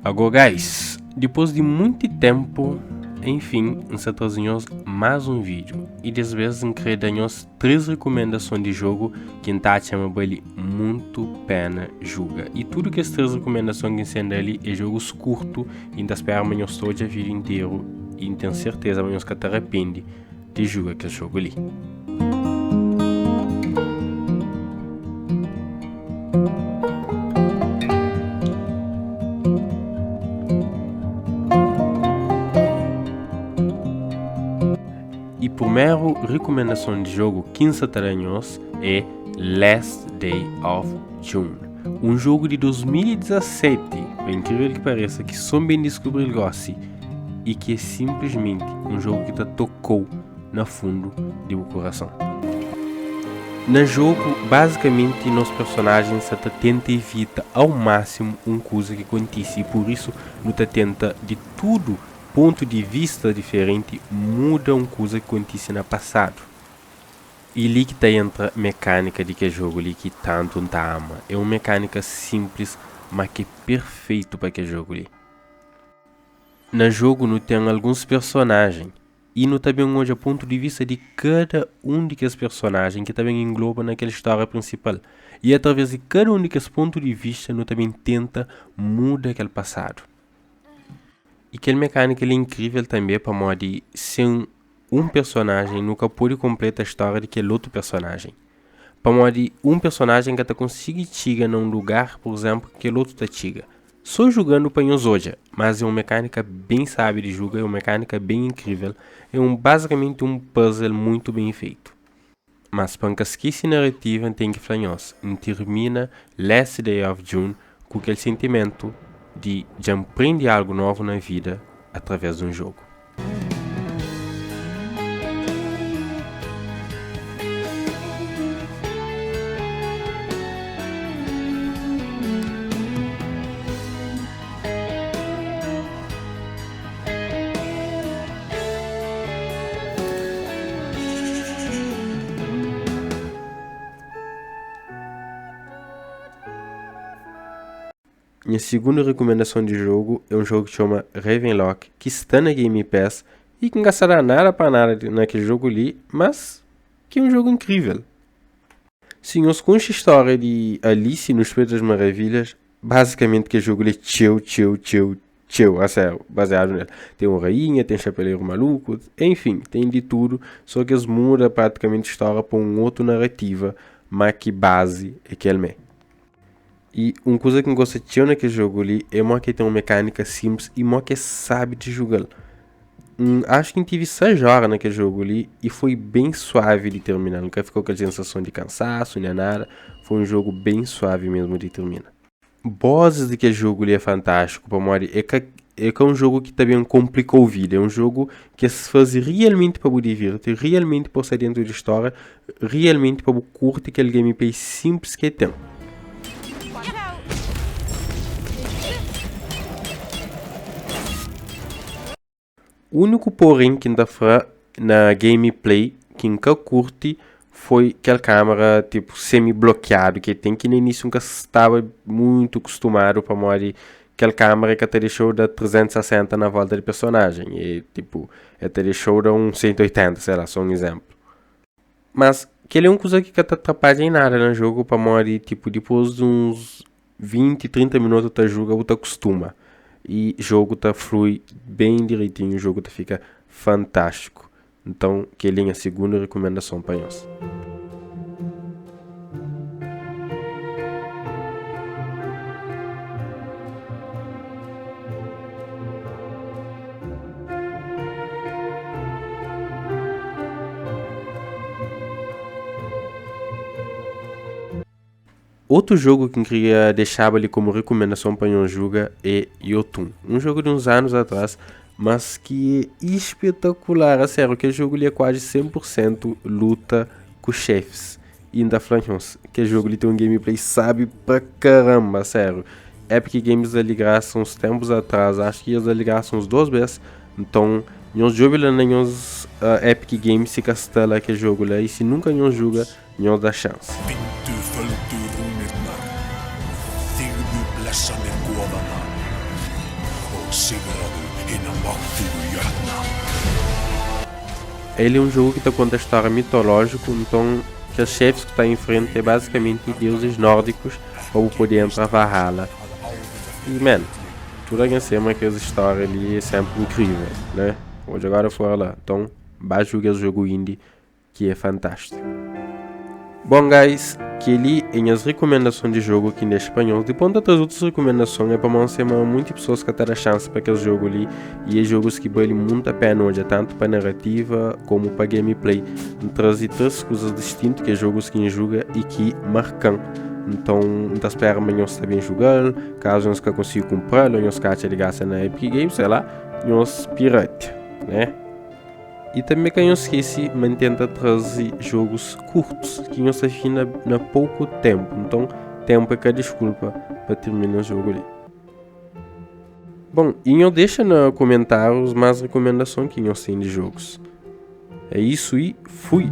Ago guys, dipôs di munti ténpu, enfin N sta traze nhos más un vídiu i des bês N krê da nhos 3 rikumendason di jogu ki N ta atxa ma bali mutu péna juga. I tudu kes 3 rikumendason ki N sen da li é jogus kurtu i N ta spera ma nhos ta odja vídiu interu i N ten serteza ma nhos ka ta rapende di juga kes jogu li. I prumeru rikumendason di jogu ki N sa ta da nhos é Last Day of June, un jogu di 2017, pa inkrivel ki paresa, ki so N ben diskubri-l gosi i ki é sinplismenti un jogu ki ta toka-u na fundu di bu kurason. Na jogu, bazikamenti nos personajen sa ta tenta ivita au másimu un kuza ki kontise i pur isu nu ta tenta di tudu pontu di vista diferenti muda un kuza ki kontise na pasadu. I li ki ta entra mekánika di kel jogu li ki tantu N ta ama. É un mekánika sinplis má ki é perfeitu pa kel jogu li. Na jogu nu ten alguns personajen i nu ta ben odja pontu di vista di kada un di kes personajen ki ta ben engloba na kel stória prinsipal. I através di kada un di kes pontu di vista nu ta ben tenta muda kel pasadu. I kel mekánika li é inkrível tanbê pamodi sen un personajen nu ka pode konpleta stória di kel otu personajen. Pamodi un personajen ka ta konsigi txiga na un lugar, pur izénplu, ki kel otu ta txiga. Sô jugandu pa nhos odja, mas é un mekánika ben sábi di juga, é un mekánika ben inkrível, é un bazikamenti un puzzle muitu ben feitu. Mas pa N ka skese narativa N ten ki fla nhos, N tirmina Last Day of June ku kel sentimentu di dja N prende algu novu na vida através di un jogu. Nha sigundu rikumendason di jogu é un jogu ki txoma Ravenlock ki sta na Game Pass i ki N ka sta da nada pa nada na kel jogu li, mas ki é un jogu inkrivel. Si nhos konxe stória di Alice nos País das Maravilhas, bazikamenti kel jogu li é txeu, txeu, txeu, txeu, a sériu, baziadu nel. Ten un rainha, ten xapeleru maluku, enfin, ten di tudu, sô ki es muda pratikamenti stória pa un otu narativa, má ki bazi é kel mê. I un kuza ki N gosta txeu na kel jogu li é mó ki el ten un mekánika sinplis i mó ki é sábi di juga-l. N axu ki N tive 6 óra na kel jogu li i foi ben suavi di tirmina-l. N ka fika ku kel sensason di kansasu nen nada. Foi un jogu ben suavi mésmu di tirmina. Bozis di kel jogu li é fantástiku pamodi é ka é ka un jogu ki ta ben konplika-u vida. É un jogu ki es faze rialmenti pa bu divirti, rialmenti pa bu sta déntu di stória. Realmenti pa bu kurti kel gameplay simples ki el ten. Úniku porém ki N ta fra na gameplay ki N ka kurti foi kel kamera tipo semi blokiadu ki el ten ki na inísiu N ka staba muitu kustumadu pamodi kel kamera ka ta dexau da 360 na volta di personajen e tipo el ta dexau da un 180 sei la so un izénplu. Mas kel-li é un kuza ki ka ta trapadja em nada na jogu pamodi tipo dipôs di uns 20, 30 minutu ta juga bu ta kustuma i jogu ta flui ben direitinhu jogu ta fika fantástiku. Nton kel-li é nha sigundu rikumendason pa nhos. Otu jogu ki N kria dexaba li komu rikumendason pa nhos juga é Yotun. Un jogu di uns anus atrás, mas ki é ispetakular. A sériu, kel jogu li é kuazi 100% luta ku xefis. I N ta fla nhos, kel jogu li ten un gameplay sabi pa karamba, a sériu. Epic Games da li grasa uns tempus atrás, acho ki es da li grasa uns 2 bes. Nton, nhos djobe la na nhos uh, Epic Games si ka sta la kel jogu la i si nunka nhos juga, nhos da chance. Finndu földu rúnirnar, þýgðu blessanir goðanna. El é un jogu ki ta konta stória mitolójiku, nton kes xefis ki ta infrenta é bazikamenti deuzis nórdicos pa bu pode entra Valhalla. E man, tudu algen sema kes stória li é senpri inkrivel, né? Odja God of War la, nton ba juga es jogu indie ki é fantástiku. Bom guys, keli é nhas rikumendason di jogu ki N dexa pa nhos. Dipôs N ta traze otus rikumendason, é pamodi N sai ma munti pesoas ka ta da xansi pa kes jogu li i é jogus ki bali munta pena odja tantu pa narativa komu pa gameplay. N traze 3 kuzas distintu ki é jogus ki N juga i ki marka-m. Nton N ta spera ma nhos ta ben juga-l, kazu nhos ka konsigi kunpra-l ô nhos ka atxa di gasa na Epic Games, sei lá, nhos piratia, né? I tanbê ka nhos skese ma N tenta traze jogus kurtus ki nhos ta finda na poku ténpu. Nton, ténpu é ka diskulpa pa tirmina jogu li. Bon, i nhos dexa na komentárius más rikumendason ki nhos ten di jogus. É isu i fui!